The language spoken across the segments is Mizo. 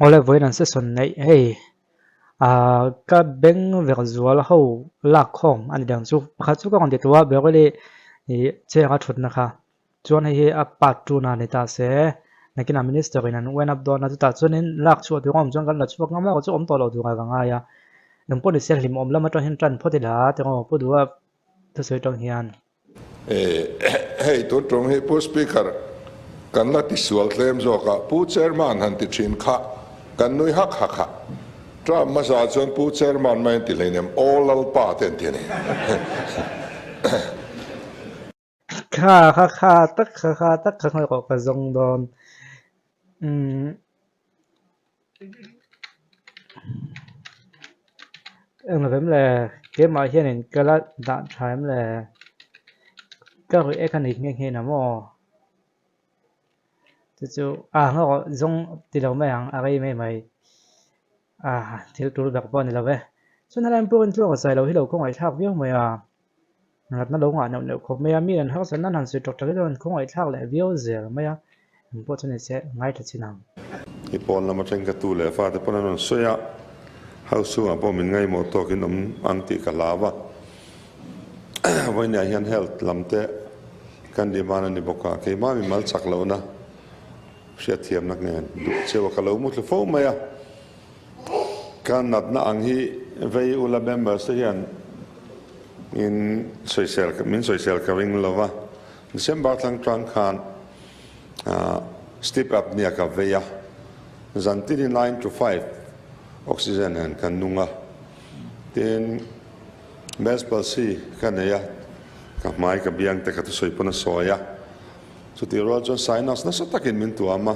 Awle vawiin an session neih hei ah ka beng verh zual ho lak khawm a ni dang chu pakhat chu ka rawn ti tawh a Beverly ih chair a thutna kha chuan hei hi a part two na ni ta se nakinah minister in an wen up dawn a chutah chuanin lak chhuah tur a awm chuan kan la chhuak ngam a chu awm tawh loh tur ah ka ngai a engpawh ni se hlimawm lam atang hian tan phawt ila tiraw Pu Duha thusawi tang hian. Hei tun tum hi Pu Speaker kan la tisual tlem zawk a, Pu Chairman han ti thin kha kan nui hak hak a, Trump hmasa chuan Pu Chairman mai an ti hleinem, Aw Lalpa te an ti a ni. Kha kha kha tak kha kha tak kha ngaih rawh ka zawng dawn. Umm Eng lo em le keimah hianin ka la dah tha em le ka ruih ek a ni nghe nghe na maw chu chu a ngaw zawng ti lo mai ang a rei mai mai a thil tul ber pawh a ni lo ve chuan helai pawh in tluang a zai lo hi lo khawngaih thlak viau mai a. Natna lo ngah neuh neuh khawp mai a, mi an harsatna an han sawi tawk tawk hi chuan khawngaih thlak leh viau zel mai a, eng pawh chu ni se ngaithla chin ang. I pawn lam atang ka tu leh fate pawn an rawn sawi a, house chungah pawh min ngaihmawh tawkin awm ang tih ka hlau a, vawiinah hian health lam te kan demand a ni bawk a, keimah mimal chak lohna hriatthiamna ngen duh cheu a ka lo mu thlu fo mai a. Ka natna ang hi vei ula members te hian min sawisel min sawisel ka ring lo va, December thlang tang khan sleep apnea ka vei a, zan tin hi 9 to 5 oxygen nen ka nung a, tin Bell's palsy ka nei a, ka hmai ka biang te ka thusawi pawn a sawi a, chutih rual chuan sinus nasa takin min tuam a.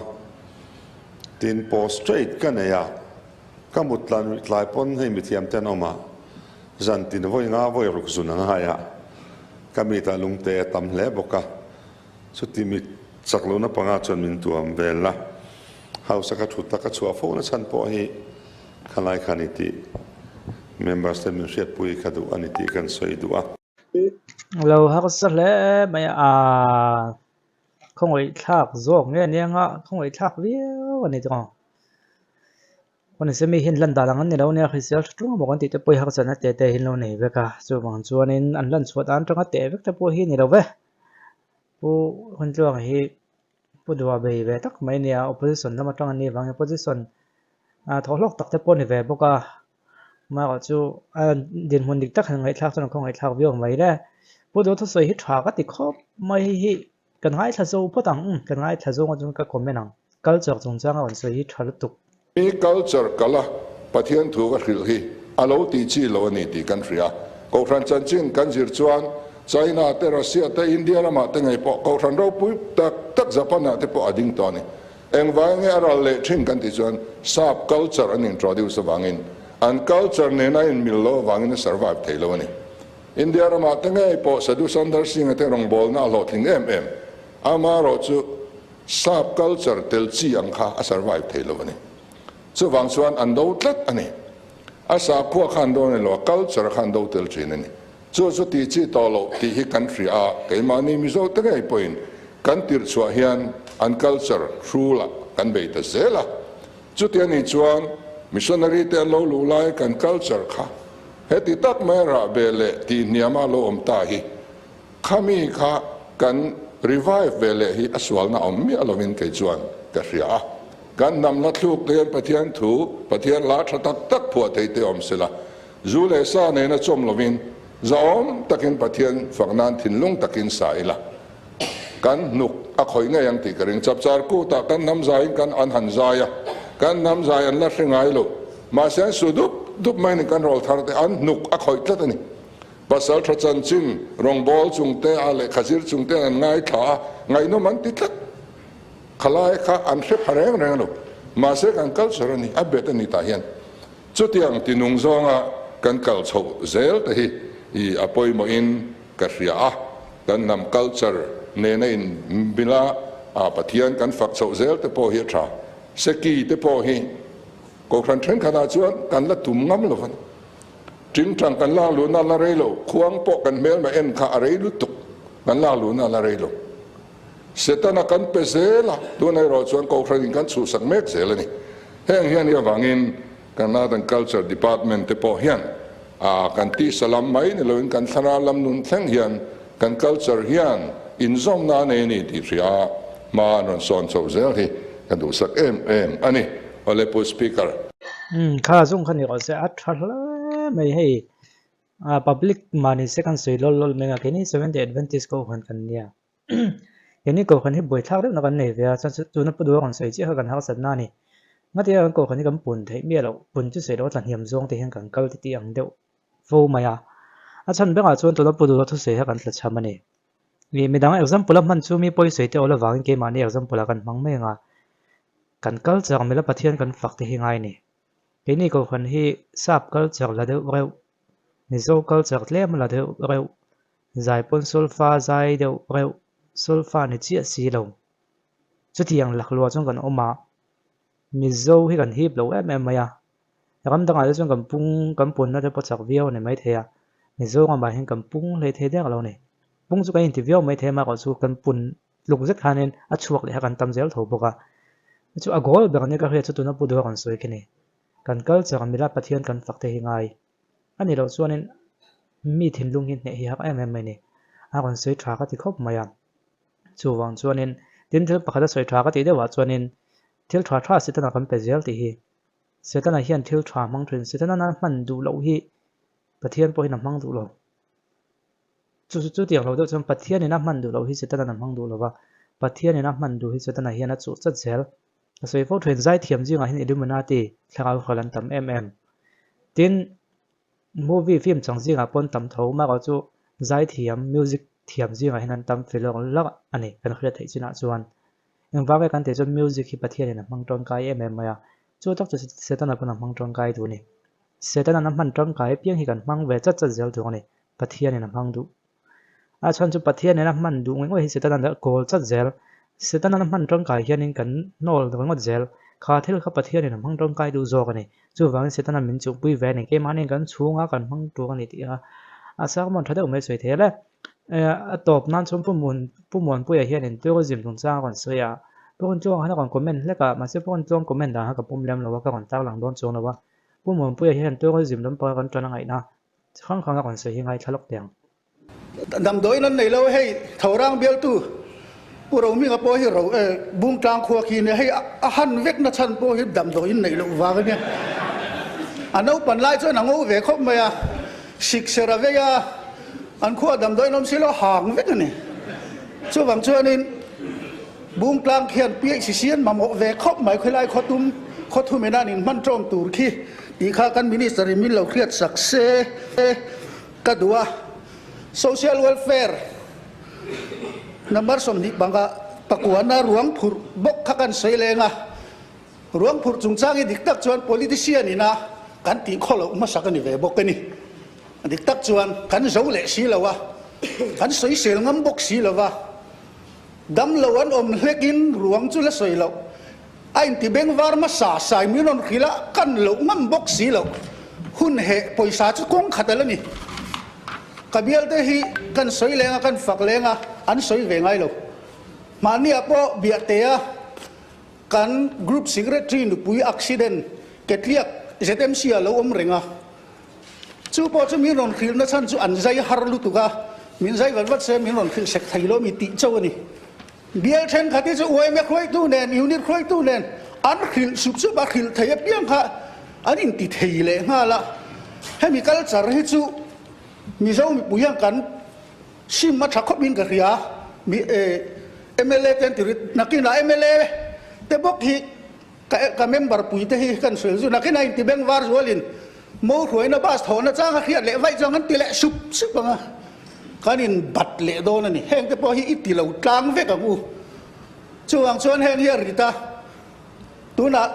Tin postrate ka nei a, ka mut tlan rih tlai pawn hei mithiam te an awm a, zan tin vawi nga vawi ruk zun a ngai a, ka mitah lungte a tam hle bawk a, chuti mit chak lohna panga chuan min tuam vel a, house a ka thut a ka chhuah fo na chhan pawh hi khalai kha ni tih members te min hriatpui ka duh a ni tih kan sawi duh a. Lo harsa hle mai a. Khawngaih thlak zawk nge nia nga khawngaih thlak viau a ni tawh ang. Khawnise mi hian lan dan ang an ni lo nia hrisel tha tlung emaw kan tih te pawh hi harsatna te te hi an lo nei vek a chuvang chuanin an lan chhuah dan atanga teh vek te pawh hi a ni lo ve. Pu Huntluanga hi Pu Duha bei ve tak mai a nia opposition lam atang a nih avangin opposition ah thawhhlawk tak te pawh a ni ve bawk a. Amaherawh chu a dinhmun dik tak han ngaihthlak chuan a khawngaihthlak viau mai le. Pu Duha thusawi hi tha ka ti khawp mai hei hi kan ngaithla zo phawt ang kan ngaithla zawng a chuan ka comment ang. Culture chungchanga rawn sawi hi tha lutuk. Mi culture kala Pathian thu ka hrilh hi a lo tih chi lo a ni tih kan hria. Kohhran chanchin kan zir chuan China te, Russia te, India ramah te ngei pawh Kohhran ropui tak tak Japan ah te pawh a ding tawh a ni. Engvai nge a ral leh thin kan tih chuan sap culture an introduce avangin an culture nena inmil lo avangin a survive thei lo a ni. India ramah te ngei pawh Sadhu Sundar Singh-a te rawngbawlna a hlawhtling em em. Amaherawhchu sap culture tel chi ang kha a survive thei lo a ni. Chuvang chuan an do tlat a ni. A sakhua kha an do a ni lo, a culture kha an do tel thin a ni. Chu chu tih chi tawh loh tih hi kan hria a, keimahni Mizo te ngei pawhin kan tirh chhuah hian an culture hrulah kan bei ta zel a. Chuti a nih chuan missionary te an lo luh lai kan culture kha heti tak mai rah ve leh tih hniama lo awm ta hi khami kha kan revive ve leh hi a sualna awm miah lovin kei chuan ka hria a. Kan hnamna thluk te hian Pathian thu, Pathian la tha tak tak phuah thei te awm sela. Zu leh sa nena chawm lovin zahawm takin Pathian fak nan thinlung takin sa ila kan hnuk a khawih ngei ang tih ka ring. Chapchar kutah kan hnam zaiin kan an han zai a, kan hnam zai an la hre ngai lo. Mahse an su dup dup mai ni kan rawl thar te an hnuk a khawih tlat a ni. Pasal tha chanchin, rawngbâwl chungte a lehkha zir chungte an ngaithla a, ngaihnawm an ti tlat. Khalai kha an hre pha reng reng lo. Mahse kan culture a ni, a bet a ni tah hian. Chutiang tinung zawnga kan kal chhoh zel te hi i a pawimawhin ka hria a, kan hnam culture nena inmila a Pathian kan fak chhoh zel te pawh hi a tha. Seki te pawh hi Kohhran thenkhatah chuan kan la tum ngam lo a ni. Tingtang kan lak luhna la rei lo, khuang pawh kan hmelma en kha a rei lutuk, kan lak luhna la rei lo. Setana kan pe zel a, tunah erawh chuan Kohhranin kan chhuhsak mek zel a ni. Heng hian i avangin kan Art and Culture Department te pawh hian kan tisa lam mai ni loin kan thlarau lam nun thleng hian kan culture hian inzawmna a nei a ni tih hria a, hma an rawn sawn chho zel hi ka duhsak em em a ni. Awle Pu Speaker. Umm kha zung kha ni rawh se a tha hle mai hei public mahni se kan sawi lawl lawl mai a keini Seventh Day Adventist Kohhran kan nia. Keini kohhran hi buaithlak deuhna kan nei ve a, chuan chu tuna pu duha rawn sawi chiah kha kan harsatna a ni. Ngatinge kan kohhran hi kan pun theih miah loh, pun chu sawi loh a tlahniam zawng te hian kan kal titih ang deuh fo mai a. A chhan berah chuan tuna pu duha thusawi kha kan tlachham a ni. Ih midang example a hman chu mi pawi sawi te awl avangin keimahni example ah kan hmang mai ang a, kan kal chak mila Pathian kan fak te hi ngai a ni. Keini kohhran hi sap culture la deuh reuh, Mizo culture tlem la deuh reuh, Zai pawn solfa zai deuh reuh, solfa ni chiah si lo. Chutiang laklua chuan kan awm a, Mizo hi kan hip lo em em mai a. Ram dangah te chuan kan pung, kan punna te pawh chak viau a ni maithei a, Mizo ramah hian kan pung hlei thei der lo a ni. Pung chu kan inti viau maithei a, amaherawh chu kan pun tluk zet khanin a chhuak leh kha kan tam zel tho bawk a. Chu a goal ber nia ka hriat chu tuna Pu Duha rawn sawi khi ni. Kan culture mila Pathian kan fak te hi ngai. A nih loh chuanin mi thinlung hi hneh hi har em em mai ni. A rawn sawi tha ka ti khawp mai a. Chuvang chuanin tin thil pakhat a sawi tha ka tih deuhah chuanin thil tha tha Setana kan pe zel tih hi. Setana hian thil tha hmang thin. Setana nan hman duh loh hi Pathian pawhin a hmang duh lo. Chu chu chutiang lo deuh chuan Pathianin a hman duh loh hi Setana'n a hmang duh lo va, Pathianin a hman duh hi Setana hian a chuh chat zel. Ka sawi fo thin, zaithiam zingah hian Illuminati thlarau hrual an tam em em. Tin, movie film chang zingah pawh an tam tho, amaherawh chu zaithiam, music thiam zingah hian an tam fel lawk lawk a ni kan hriat theih chinah chuan. Engvang nge kan tih chuan music hi Pathianin a hmang tangkai em em mai a, chu tak chu Setana pawn a hmang tangkai duh a ni. Setana'n a hman tangkai apiang hi kan hmang ve chat chat zel tur a ni. Pathianin a hmang duh. A chhan chu Pathianin a hman duh ngawih ngawih hi Setana'n a kawl chat zel. Setana'n a hman tangkai hianin kan hnawl ringawt zel. Kha thil kha Pathianin a hmang tangkai duh zawk a ni. Chuvangin Setana'n min chuhpui ve a ni. Keimahniin kan chhunga kan hmang tur a ni tih kha a sermon tha deuh mai sawi thei a le. A tawp nan chuan Pu Muan Pu Muanpuia hianin tourism chungchang a rawn sawi a. Pu Rintluanga khan a rawn comment hlek a, mahse Pu Rintluang comment dan kha ka pawm lem lo a, ka rawn tarlang dawn chuang lo a. Pu Muanpuia hian tourism lampanga kan tan a ngaihna Chi hrang hrang a rawn sawi hi ngaithla lawk teh ang. Damdawiin an nei lo hei Thorang bialtu Pu Rohminga pawh hi ro Bungtlang khua khi nia hei a han vek na chhan pawh hi damdawiin neih loh vang a nia. A naupan lai chuan a ngo ve khawp mai a, sikser a vei a, an khua damdawiin awm si lo hang vek a ni. Chuvang chuanin Bungtlang khian PHC an mamawh ve khawp mai khawilai khawtum khawthum ina an inhman ṭawm tur khi tih kha kan Minister in min lo hriat sak se ka duh a. Social Welfare number 25 pakuana ruang phurh bawk kha kan sawi leng a, ruang phurh chungchang hi dik tak chuan politician ina kan tih khaw loh hmasak a ni ve bawk a ni. Dik tak chuan kan zo leh si lo a, kan sawisel ngam bawk si lo va. Damlo an awm hlekin ruang chu la sawi loh. A inti bengvar hmasa sai min rawn hrilh a, kan loh ngam bawk si loh. Hun heh pawisa chu kawng khat a la ni. Ka bialte hi kan sawi leng a, kan fak leng a, an sawi ve ngai lo. Mahniah pawh Biahtea kan Group Secretary nupui accident ketliak ZMC ah lo awm reng a. Chu pawh chu min rawn hrilhna chhan chu an zai har lutuk a, min zai vat vat se min rawn hrilh sek thei lo mi tih chauh a ni. Bial thenkhat hi chu yma hruaitu nen, unit hruaitu nen an hrilh sup sup a, hrilh thei apiang kha an inti thei leh nghal a. Hemi culture hi chu Mizo mipui hian kan sim a tha khawpin ka hria. Mi mla te an ti rit, nakinah mla te bawk hi Ka member pui te hi kan sawi zu nakin a inti beng var zualin mo hruaina bus thawhna chang a hriat leh vaih chuan kan ti leh sup sup ang a, kan in bat leh dawn a ni. Heng te pawh hi i ti lo tlang vek ang u. Chuvang chuan heng hi a rit a, tunah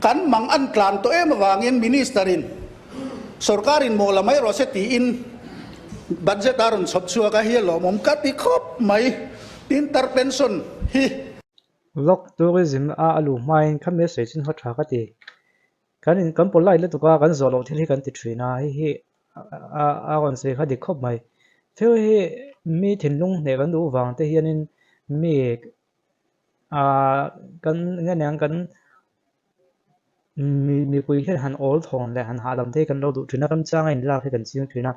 kan mang an tlan tawh em avangin Minister in sorkar in mawh la mai rawh se tiin budget a rawn chhawp chhuak a, hi a lawmawm ka ti khawp mai. Tin tar pension hi. Vlog tourism a a luh hmain khami a sawi chin haw tha ka ti. Kan in kan polite lutuk a, kan zawh loh thil hi kan ti thin a, hei hi a a rawn sawi kha dik khawp mai. Thil hi mi thinlung hneh kan duh vang te hianin mi ah kan nge niang kan. Mipui hian han awl thawn leh han hahdam te hi kan lo duh thin a, ramchanga inlak hi kan ching thin a.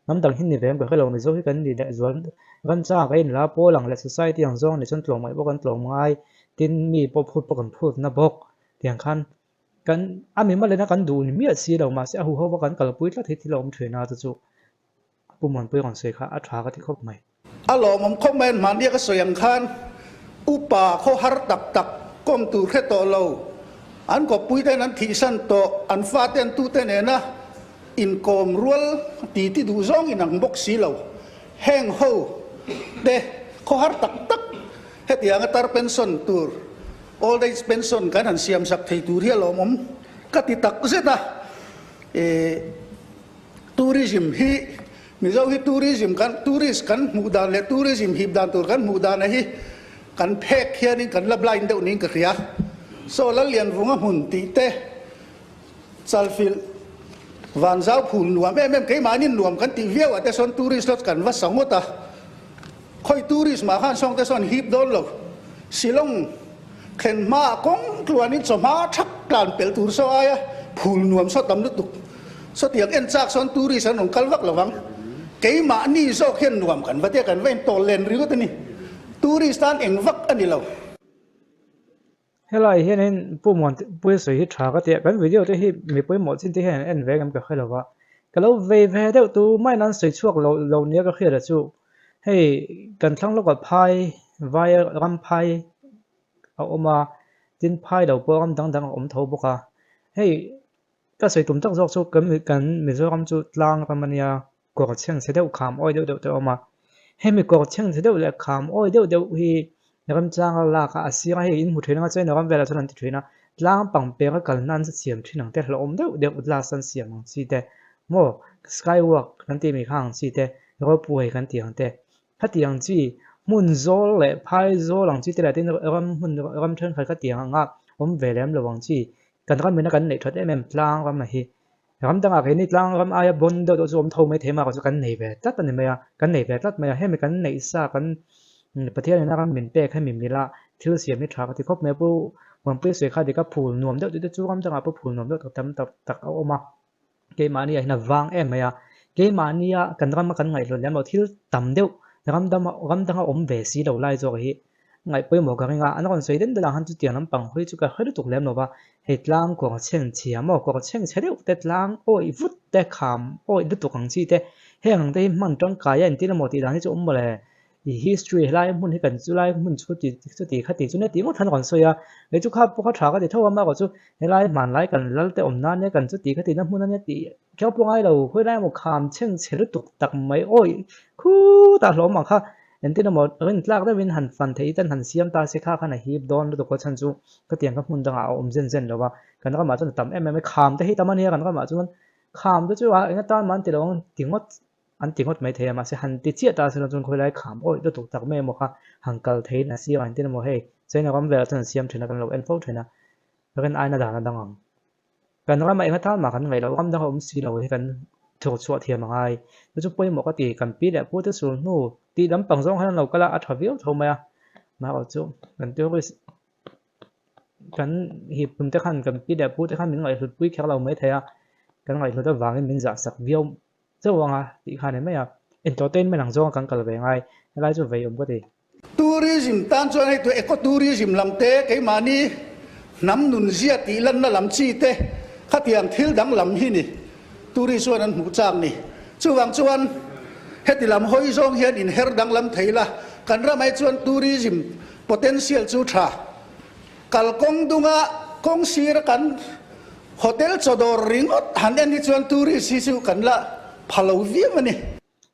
Hnam dang hi ni ve em ka hrelo, Mizo hi kan ni leh zual. Ramchanga kan inla pawl ang leh society ang zawng ni chuan tlawmngaih pawh kan tlawm ngai, tin mi pawh phut pawh kan phut na bawk tiang khan kan a mimal ina kan duh ni miah si lo mahse a huho va kan kalpui tlat hi thil a awm thin a chu chu Pu Muanpui rawn sawi kha a tha ka ti khawp mai. A lawmawm khawp mai an hmannia ka sawi ang khan upa khaw har tak tak kawm tur hre tawh lo, an kawppui ten an thihsan tawh, an fate an tute nena inkawm rual ti ti duh zawng inang bawk si lo. Heng ho te khaw har tak tak hetianga tar pension tur, old age pension kan han siamsak thei tur hi a lawmawm ka ti tak zet a. Tourism hi Mizo hi tourism kan tourist kan hmuh dan leh tourism hip dan tur kan hmuh dana hi kan phek hianin kan la blind deuh niin ka hria. Saw Lallianvunga hmun tih te Chalfilh Vanzau phul nuam em em keimahnin nuam kan tih viau ah te sawn tourist lodge kan va sa ngawt a. Khawi tourist mah khan sawng te sawn hip dawn lo. Shillong thlen hmaah kawng tluanin chawhma thak tlan pelh tur saw aia phul nuam saw tam lutuk. Sawtiang en chak sawn tourist an rawn kal vak lo vang. Keimahni zawk hian nuam kan va tia kan va intawl len ringawt a ni. Tourist tan eng vak a ni lo. Helai hianin Pu Muan Puia sawi hi tha ka ti a, kan video te hi mi pawimawh chin te hian an en ve ngam ka hre lo va, ka lo vei ve deuh tu main an sawi chhuak lo lo nia ka hriat a chu hei kan thlang lawkah phai vai ram phai a awm a, tin phai lo pawh ram dang dang a awm tho bawk a, hei ka sawi tum tak zawk chu kan kan Mizoram chu tlang ram a nia kawr chhengchhe deuh kham awi deuh deuh te a awm a, hemi kawr chhengchhe deuh leh kham awi deuh deuh hi remchanga lak a, a sirah hei in hmu thin anga chuan ram velah chuan an ti thin a, tlang pang peng a kalna an siam thin ang te hlauhawm deuh deuh glass an siam ang chi te maw sky walk kan tih mai kha ang chi te ropeway kan tih ang te khatiang chi hmun zawl leh phai zawl ang chi te leh tin ram hmun ram thenkhat khatiang anga awm ve lem lo ang chi kan ram ina kan neih that em em tlang ram a hi Ram dangah keini tlang ram aia bawn deuh deuh chu awm tho mai thei mah chu kan nei ve tlat a ni mai a, kan nei ve tlat mai a, hemi kan neih sa kan Pathian ina ram min pek hemi mila thil siam hi tha ka ti khawp mai a, Pu Muanpuia sawi kha dik a phul nuam deuh te chu ram dangah pawh phul nuam deuh tak tam tak tak a awm a, keimahni ah hian a vang em mai a, keimahnia kan rama kan ngaihluat lem loh thil tam deuh ram dama ram danga awm ve si lo lai zawk hi Ngaih pawimawh ka ring a, an rawn sawi den den ang khan chutiang lampang hawi chu ka hre lutuk lem lo va, hei tlang kawr chheng chhia maw, kawr chheng chhe deuh te, tlang awih vut te, kham awih lutuk ang chi te, heng ang te hi hman tangkai a intir emaw tih dan hi chu awm mawle, i history helai hmun hi kan chulai hmun chu ti chuti kha ti chu nia tih ngawt khan rawn sawi a, kei chu kha pawh kha tha ka ti tho a, amaherawh chu helai hmanlai kan lal te awm nan nia kan chuti kha tihna hmun a nia tih kher pawh ngai lo, khawilai emaw kham chheng chhe lutuk tak mai awih khutah hlawm ang kha. Engtin emaw rin tlak deuhin han fan theih ten han siam ta se kha khan a hip dawn lutuk a chhan chu khatiang kha hmun dangah a awm zen zen lo a, kan ramah chuan a tam em em a, kham te hi tam a nia kan ramah chuan kham te chu a eng atan mah an ti lo ang ti ngawt an ti ngawt mai thei a mahse han ti chiah ta se chuan khawilai kham awih lutuk tak mai emaw kha han kal theiin a siam a engtin emaw hei China ram velah chuan an siam thin a kan lo en fo thin a rin aina dan a dang ang. Kan ramah eng atan mah kan ngaih loh, ram dang a awm si lo hi kan thawk chhuah thiam a ngai. Chu chu pawimawh ka ti, kan pi leh pu te sul hnu tih lampang zawng hian an lo kal a, a tha viau tho mai a. Amaherawh chu kan tourist kan hip tum te khan kan pi leh pu te khan min ngaihhlut pui kher lo mai thei a, kan ngaihhlut avangin min zah sak viau chauh ang a tih kha a ni mai a. Entertainment ang zawnga kan kal ve ngai, helai chu vei awm ka ti. Tourism tan chuan hei tu eco tourism lam te keimahni hnam nun zia tih lanna lam chi te khatiang thil dang lam hi ni tourist chuan an hmuh chak ni. Chuvang chuan heti lam hawi zawng hian inher danglam thei la, kan ramah hi chuan tourism potential chu tha. Kalkawng dunga kawng sira kan hotel chawdawr ringawt han en hi chuan tourist hi chu kan la pha lo viau a ni.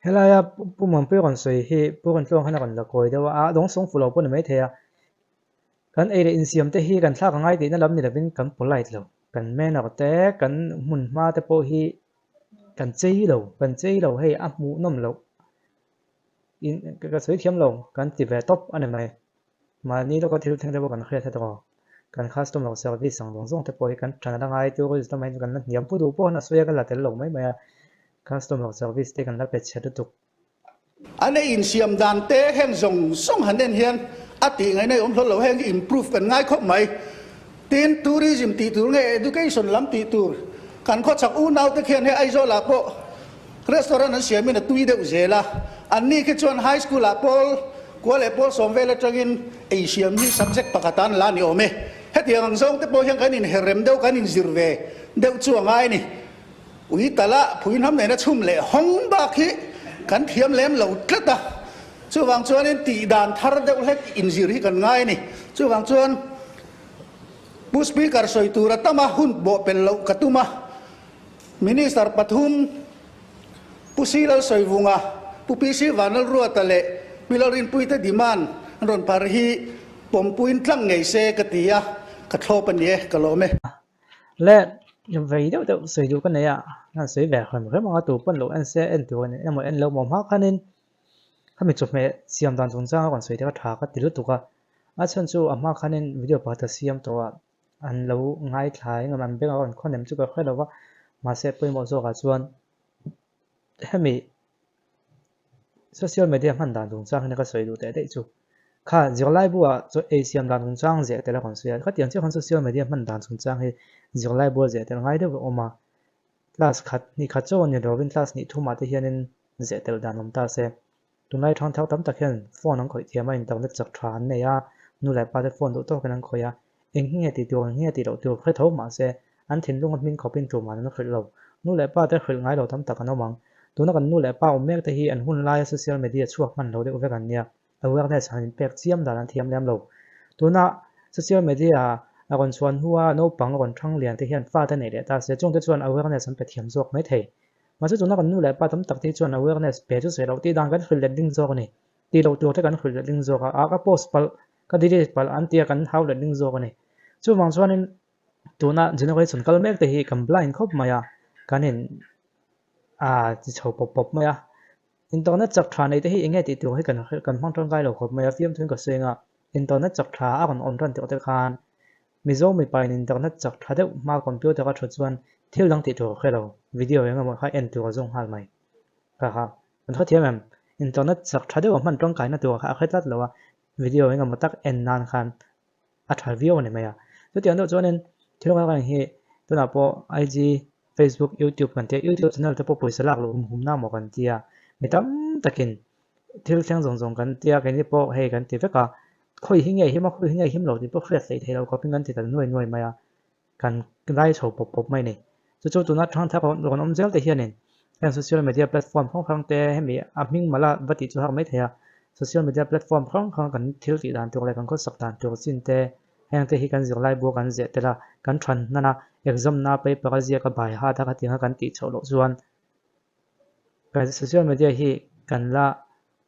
Helaia Pu Muanpuia rawn sawi hi Pu Rintluang khan a rawn la kawi deuh a, a dawng sawng fuh lo pawh ni maithei a. Kan ei leh insiam te hi kan thlak a ngai tihna lam ni lovin kan polite lo, kan manner te, kan hmun hma te pawh hi kan chei lo, kan chei lo hei a hmuhnawm loh in ka sawi thiam lo kan ti ve tawp a ni mai. Mahni lawka thil thleng te pawh kan hriat tawh a, kan customer service ang zawng zawng te pawh hi kan than a ngai tourist lamah hian kan la hniam pu duh pawh an a sawi a ka la tel lo mai mai a, customer service te kan la pe chhe lutuk. An ei insiam dan te heng zawng zawng han en hian a tih ngaihna i awm hlawl lo, heng hi improve kan ngai khawp mai. Tin, tourism tih tur nge education lam tih tur kan khawchhak unaute khian hei Aizawlah pawh restaurant an siamin a tui deuh zel a, anni khi chuan high school ah pawl kua leh pawl sawm vel atangin ei siam hi subject pakhat an la ni awm e. Hetiang ang zawng te pawh hian kan inher rem deuh kan inzir ve deuh chu a ngai a ni. Ui tala phui hnam nena chhum leh hawng bak hi kan thiam lem lo tlat a, chuvang chuanin tih dan thar deuh hlek inzir hi kan ngai a ni. Chuvang chuan Pu Speaker sawi tura tama hun bawhpelh loh ka tum a, Minister pathum Pu Si Lalsawivunga, Pu PC Vanlalruata leh Pi Lalrinpuite demand an rawn phar hi pawmpuiin tlang ngei se ka ti a, ka thlawp a ni e, ka lawm e. Le vei deuh deuh sawi duh ka nei a, an sawi ve hrem hrem ang a, tu pawn lo en se en tur a ni emaw en lo maw hma khanin khami chawhmeh siam dan chungchang a rawn sawi te kha tha ka ti lutuk a, a chhan chu a hma khanin video pakhat a siam tawh a, an lo ngaithla engemaw an beng a rawn khawn em chu ka hre lo va, mahse pawimawh zawkah chuan hemi Social media hman dan chungchang hian ka sawi duh teh daih chu. Kha zirlai buah chaw ei siam dan chungchang zeh tel a rawn sawi a, khatiang chiah khan social media hman dan chungchang hi zirlai bua zeh tel ngai deuh a awm a. Class khat hnih khat chaw a ni lovin class hnih thumah te hianin zeh tel dan awm ta se. Tunlai thang thar tam tak hian phone an khawih thiam a, internet chak tha an nei a, nu leh pa te phone duh tawkin an khawih a, eng hi nge tih tur eng hi nge tih loh tur hre tho mahse an thinlung a hming khawpin tumah an hrilh lo. Nu leh pa te hrilh ngai lo tam tak an awm ang. Tuna kan nu leh pa awm mek te hi an hun laia social media chhuak hman lo deuh vek an nia. Awareness han inpek chiam dan an thiam lem lo. Tuna social media a rawn chhuan hnua naupang rawn thang lian te hian fate neih leh ta se chungte chuan awareness an pe thiam zawk mai thei. Mahse tuna kan nu leh pa tam tak te hi chuan awareness pe chu sawi loh tih dan kan hrilh let ding zawk a ni. Tih loh tur te kan hrilh let ding zawk a, a ka post palh, ka delete palh an tia kan hau let ding zawk a ni. Chuvang chuanin tuna generation kal mek te hi kan blind khawp mai a, kan in ah ti chho pawp pawp mai a. Internet chak tha nei te hi enge tih tur hi kan kan hmang tangkai lo khawp mai a, fiamthu in ka sawi anga internet chak tha a rawn awm tan tirh te khan Mizo mipa in internet chak tha deuh hma computer a thut chuan thil dang tih tur a hre lo, video eng emaw kha en tur a zawng nghal mai. Kha kha kan hrethiam em? Internet chak tha deuh a hman tangkaina tur kha a hre tlat lo a, video eng emaw tak en nan khan a tha viau a ni mai a. Chutiang deuh chuanin thil reng reng hi tunah pawh IG, Facebook, YouTube kan tia, YouTube channel te pawh pawisa lak loh hum hum na maw kan tia, mi tam takin thil thleng zawng zawng kan tia keini pawh hei kan ti vek a, khawi hi nge him a khawi hi nge him lo tih pawh hriat hleih theih loh khawpin kan ti ta nuai nuai mai a, kan lai chho pawp pawp mai a ni. Chu chu tuna thangthar rawn awm zel te hianin heng social media platform hrang hrang te hemi a hming mala va tih chu har mai thei a, social media platform hrang hrang kan thil tih dan tur leh kan khawsak dan tur chin te heng te hi kan zirlai bua kan zeh tel a, kan than hnan a, exam na paper a ziak a bai hat a khatiang a kan tih chhoh loh chuan Kan social media hi kan la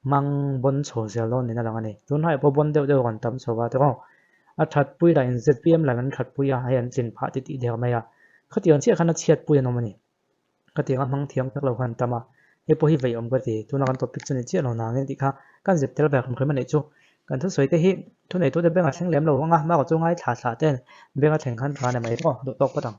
hmang bawn chho zel dawn niin a lang a ni. Tunhaiah pawh bawn deuh deuh a rawn tam chho va tiraw? A thatpui lah in zpm lam an thatpui a, hei an tlin phah ti tih der mai a. Khatiang chiah khan a chhiatpui an awm a ni. Khatiang a hmang thiam tak lo khan an tam a, hei pawh hi vei awm ka ti. Tuna kan topic chu ni chiah lo nangin tih kha kan zep tel ve hrim hrim a nih chu. Kan thusawi te hi thuneitute beng a thleng lem lo ang a, hma ka chu ngaithla thlah ten beng a thleng khan tha a ni mai tiraw? Duh tawk phawt ang.